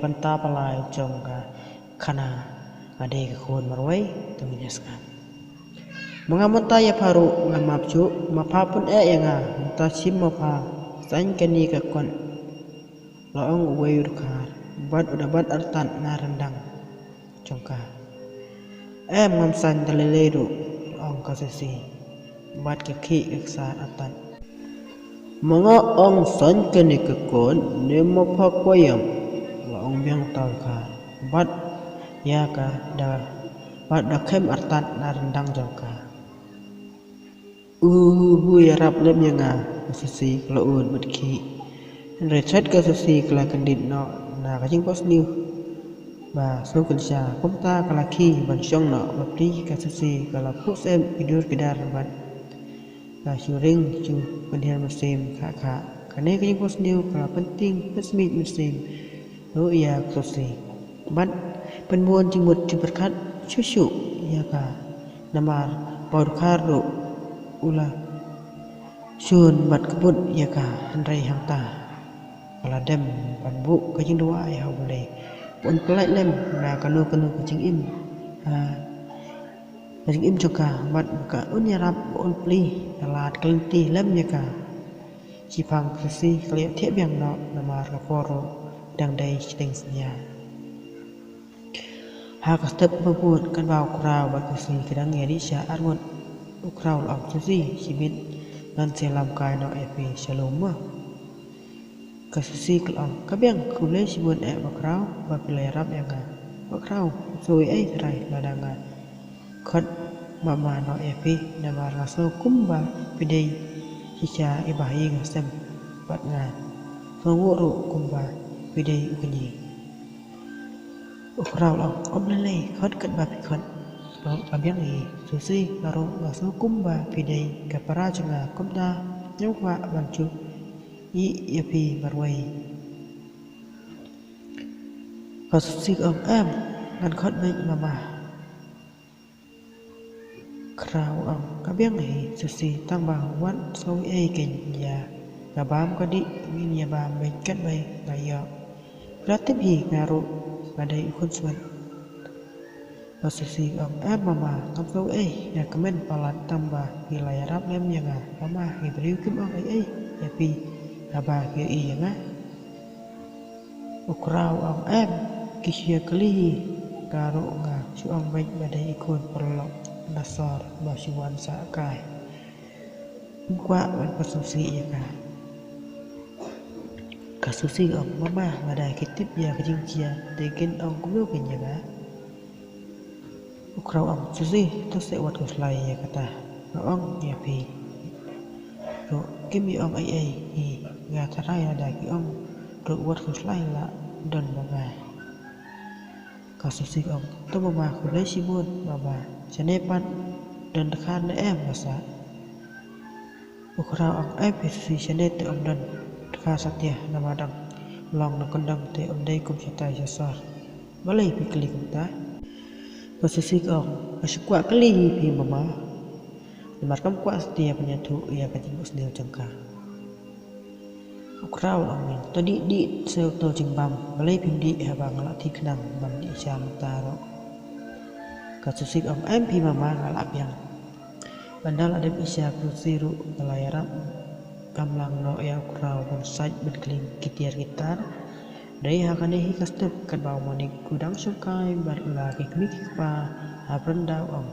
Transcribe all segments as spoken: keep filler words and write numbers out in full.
Mynta palai jong ka khana nga dei ka khun marwei, to ngin ïa sngap. Ma nga mynta ïa pha ruh nga map shuh, ma pha pun eh ïa nga, mynta shim ma pha, saiñ kane ka kot. La ong uwei u dkhar, bad u da bat artat na ryndang jong ka. Em, ngam saiñ da lei lei ruh, la ong ka Susi. Bad ka khih ka ksar artat. Ma nga ong saiñ kane ka kot ne ma pha kwah ïam, la ong biang uta u dkhar. Bad ïa ka da, bad da khem artat na ryndang jong ka. U hu ïarap lem ïa nga, ka Susi ka la ud bad khih. Hynrei shet ka Susi ka la kyndit noh na ka jingphohsniew ba sngewkynja, kumta ka la khie ban shong noh bapli. Ka Susi ka la phuh syep ki dur ki dar bad ka shu ring shu pynhiar mynsiem khah khah. Kane ka jingphohsniew ka la pyntieng pynsmit mynsiem ruh ïa ka Susi. Bad pynbun jingmut jingpyrkhat shuh shuh ïa ka. Namar ba u dkhar ruh u la shun bad kbut ïa ka, hynrei hangta ka la dem ban buh ka jingduwai ha U Blei ba un pyllait lem na kano kano ka jingim, ha, ka jingim jong ka, bad ba ka un ïarap ba un plie ka lad ka lynti lem ïa ka. Shiphang ka Susi ka la ïohthiah biang noh namar ka por ruh dang dei shiteng synñia. Ha ka step ba bud katba u Khraw bad ka Susi ki dang ïadih sha arngut, u Khraw la ong, Susi, shibit ngan sa ïalam kai noh ïa phi sha lum mo. Ka Susi ka la ong, ka biang, khublei shibun eh Bah Khraw ba phi la ïarap ïa nga. Bah Khraw, sngewsih ei trai lada nga khot mama noh ïa phi, namar nga sngew kumba phi dei shisha i bah ïing ha sem bad nga sngewnguh ruh kumba phi dei u kñi. U Khraw la ong, ym lei lei, khot katba phi khot. Ka biang hi Susi, nga ruh nga sngew kumba phi dei ka para jong nga, kumta ngam kwah ban shu ïeh ïa phi marwei. Ka Susi ka ong, em, ngan khot beit mama. Khraw ong, ka biang hi Susi, tang ba wat sngew ei keiñ ïa nga bam ka dih, ngin ïa bam beit katba nga ïoh. Phi la tip hi nga ruh nga dei u khun swet. Ka Susi ong, em mama, ngam sngew ei, nga kmen palat tang ba phi la ïarap lem ïa nga. Mama, ngi briew kim ong ei ei ïa phi haba ki ïohi ïa nga. U Khraw ong, em, ki shu ïa kylli hi, nga ruh nga shu ong beit ba dei i khun paralok na sor ba shu wan sah kai. Ym kwah ban pynsngewsih ïa ka. Ka Susi ka ong, mama, lada ki tip ïa ka jingjia te kin ong kumno keiñ ïa nga. U Khraw ong, Susi, to seh wat khuslai ïa kata, nga ong ïa phi ruh kim ïa ong ei ei hi, nga tharai lada ki ong ruh wat khuslai la don ma nga. Ka Susi ka ong, to mama, khublei shibun mama, shane pat don dkhar ne em nga sah. U Khraw ong, em phi Susi, shane te ym don dkhar satia, namar dang long na kyndong te ym dei kum shatai sha sor. Balei phi kylli kumta? Ka Susi ka ong, nga shu kwah kylli hi phi mama, namar kam kwah satia ban ïathuh ïa ka jingphohsniew jong ka. U Khraw la ong, to dih dih seh uto u jingbam, balei phim dih haba nga la thiknang ban dih sha mynta ruh. Ka Susi ka ong, em phi mama, nga la biang. Ynda la dep isha ka Susi ruh ka la ïarap kamlang noh ïa u Khraw ban sait ban kling ki tiar ki tar. Dei ha kane hi ka step katba u Manik u dang shongkai bad u la ki kmie ki kpa ha branda u ong.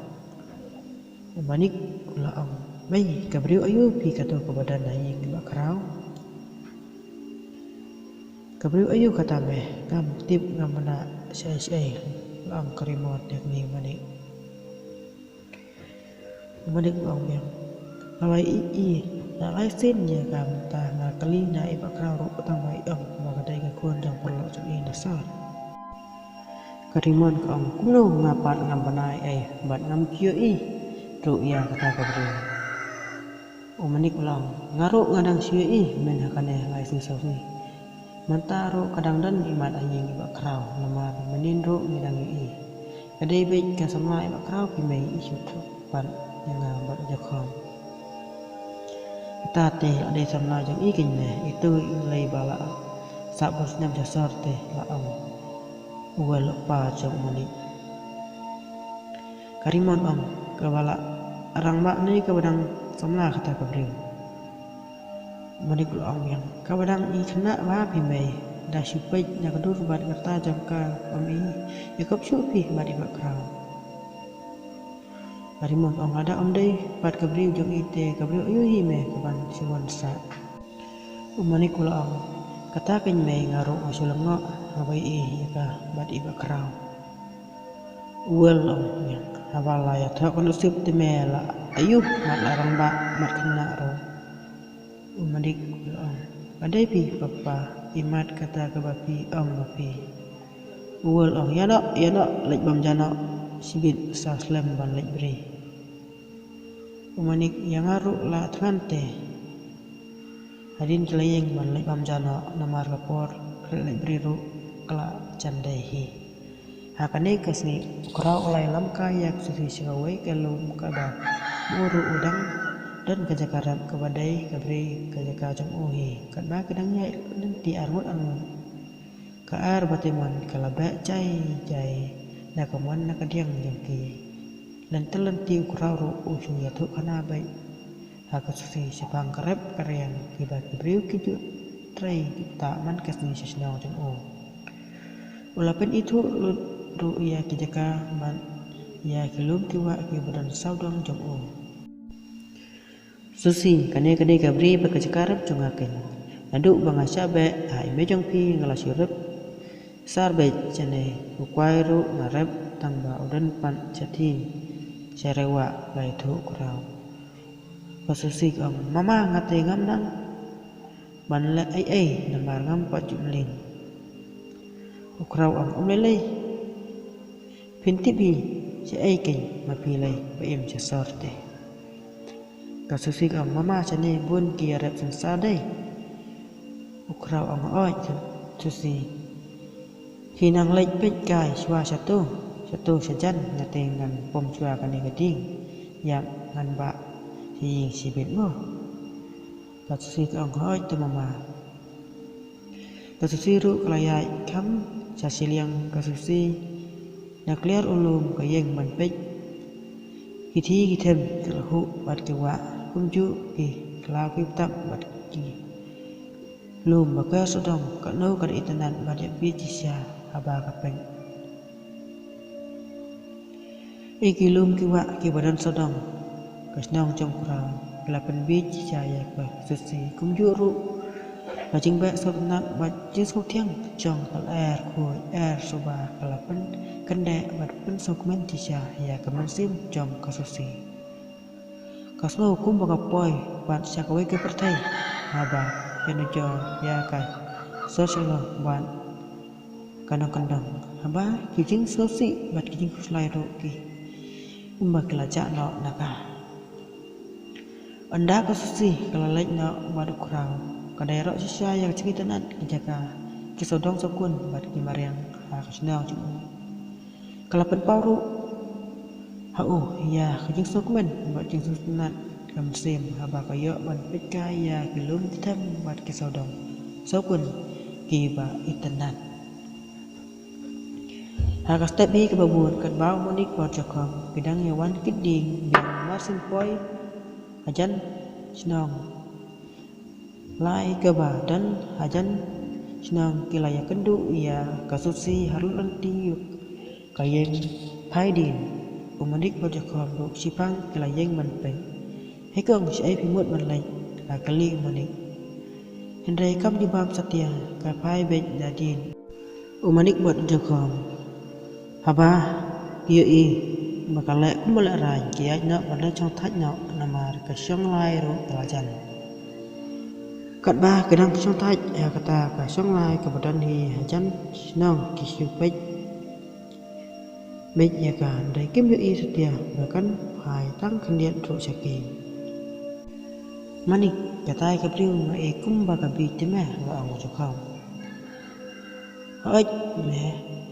U Manik u la ong, mei, ka briew aïu phi kato kaba don ha ïing i Bah Khraw? Ka briew aïu kata me? Ngam tip, ngam mnah shaei shaei, la ong ka Rimot ïa kane u Manik. U Manik u ong biang, nga la ïohi na lai sien ïa ka mynta, nga kylli na i Bah Khraw ruh tang ba i ong ba ka dei ka khun jong paralok jong i na sor. Ka Rimot ka ong, kumno nga pat ngam bna ei ei bad ngam shu ïohi ruh ïa kata ka briew. U Manik u la ong, nga ruh nga dang shu ïohi mynne ha kane lai sngi saw sngi. Mynta ruh ka dang don i mat ha ïing i Bah Khraw, namar mynnin ruh ngi dang ïohi. Ka dei beit ka samla i Bah Khraw phi mei, i shu thuh pat ïa nga bad u Jakhon. Kata te la dei samla jong i keiñ ne, ito i lei ba la sah bun snem sha sor te, la ong U Wel u pa jong u Manik. Ka Rimon ong, kaba la rangbah ne kaba dang samla kata ka briew? U Manik u la ong biang, kaba dang i khynnah bha phi mei, da shu peit na ka dur bad ka rta jong ka, ym i ïakop shuh phi bad i Bah Khraw. Ka Rimon ong, lada ym dei pat ka briew jong i te ka briew aïu hi mei kaban shu wan sah? U Manik u la ong, kata keiñ mei nga ruh nga shu lyngngoh haba i ïa ka bad i Bah Khraw. U Wel u la ong, haba la ïathoh ka nusip te mei la aïu mat la rangbah mat khynnah ruh? U Manik u la ong, ka dei phi papa, imat kata kaba phi ong ma phi. U Wel u la ong, ïa noh, ïa noh, leit bam ja noh, shibit sa slem ban leit bri. U Manik, ïa nga ruh la thngan te. Hadien ki la ïeng ban leit bam ja noh namar ka por ka leit bri ruh ka la jan dei hi. Ha kane ka sngi u Khraw u la ïalam kai ïa ka Susi sha kawei ka lum kaba ma u ruh u dang don ka jaka rep kaba dei ka bri ka jaka jong u hi. Katba ki dang ïaid lynti arngut arngut, ka ar ba te mon ka la beh jai jai da ka mon na ka diang jong ki. Lynti lynti u Khraw ruh u shu ïathuh khana beit ha ka Susi shaphang ka rep ka riang kiba ki briew ki ju trei ki btah man ka sngi sha shnong jong u. U la pynithuh lut ruh ïa ki jaka bad ïa ki lum ki wah kiba don sawdong jong u. Susi, kane ka dei ka bri bad ka jaka rep jong nga keiñ. Naduh ba nga shah beh ha i mei jong phi nga la shu rep sar beit shane, u kwai ruh nga rep tang ba u don pat sha thieng sha rewah, la ïathuh u Khraw. Ka Susi ka ong, mama, nga te ngam nang ban leh ei ei namar ngam pat ju mlien. U Khraw u ong, ym lei lei, phin tip hi shaei keiñ ma phi lei ba im sha sor te. Ka Susi ka ong, mama, shane bun ki ïarep synsar dei. U Khraw u ong, hooid Susi, phi nang leit peit kai shuwa shato shato shajan, nga te ngan pom shuwa kane ka dieng ïap ngan bah sha ïing shibit mo. Ka Susi ka ong, hooid te mama. Ka Susi ruh ka la ïaid kham sha shiliang. Ka Susi na kliar u lum ka ïeng ban peit. Ki thie ki them ki la huh bad ki wah kumjuh ki khlaw ki btap bad ki lum ba ker sawdong, katno ka da itynnad bad ïa bieit shisha haba ka peit ïa ki lum ki wah kiba don sawdong ka shnong jong u Khraw. Ka la pynbieit shisha ïa ka Susi kumjuh ruh ka jingbeh sngewtynnat bad jingsngewthiang jong ka lyer khuid lyer suba ka la pynkyndeh bad pynsngewkmen shisha ïa ka mynsiem jong ka Susi. Ka sngew kumba ka poi pat sha kawei ka pyrthei haba ka nujor ïa ka sor shalor bad ka nongkyndong, haba ki jingsngewsih bad ki jingkhuslai ruh ki kumba ki la jah noh na ka. Ynda ka Susi ka la leit noh bad u Khraw, ka da ïaroh shisha ïa ka jingitynnad ki jaka, ki sawdong sawkun bad ki mariang ha ka shnong jong u. Ka la pynpaw ruh ha u ïa ka jingsngewkmen bad jingsngewtynnad ka mynsiem haba ka ïoh ban peit kai ïa ki lum ki them bad ki sawdong sawkun kiba itynnad. Ha ka step hi kaba bud, katba u Manik bad u Jakhom ki dang ïa wan kit dieng biang mar syn poi hajan shnong, lai kaba don hajan shnong, ki la ïakynduh ïa ka Susi ha lynti ka ïing phai dien. U Manik bad u Jakhom ruh shiphang ki la ïeng ban peit. Hei kong, shaei phi mut ban leit? La kylli u Manik. Hynrei kam ju bam satia, ka phai beit da dien. U Manik bad u Jakhom, haba ki ïohi ba ka leh kumba lehraiñ, ki ïaid noh ban leit shongthait noh namar ka shong lai ruh ka la jan. Katba ki dang shongthait ha kata ka shong lai kaba don hi hajan shnong, ki shu peit beit ïa ka, hynrei kim ïohi satia ba kan phai tang khyndiat ruh sha ki. Manik, katai ka briew nga i kumba ka bieit te me, la ong u Jakhom. Hooid me,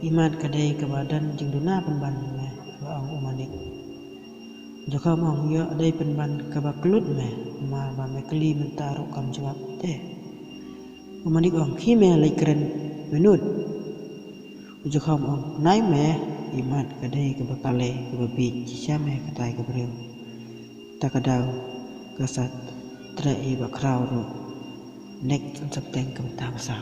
imat ka dei kaba don jingduna pynban me, la ong u Manik. Jakhom ong, ïoh dei pynban kaba kyllut me, namar ba me kylli mynta ruh kam jubab te. U Manik ong, khie me leit kren minot. U Jakhlia u ong, nai me, imat ka dei kaba kale kaba bieit shisha me katai ka briew. Ta ka daw ka sa treh ïa i Bakhraw ruh. Next, un sa bteng ka bynta ba saw.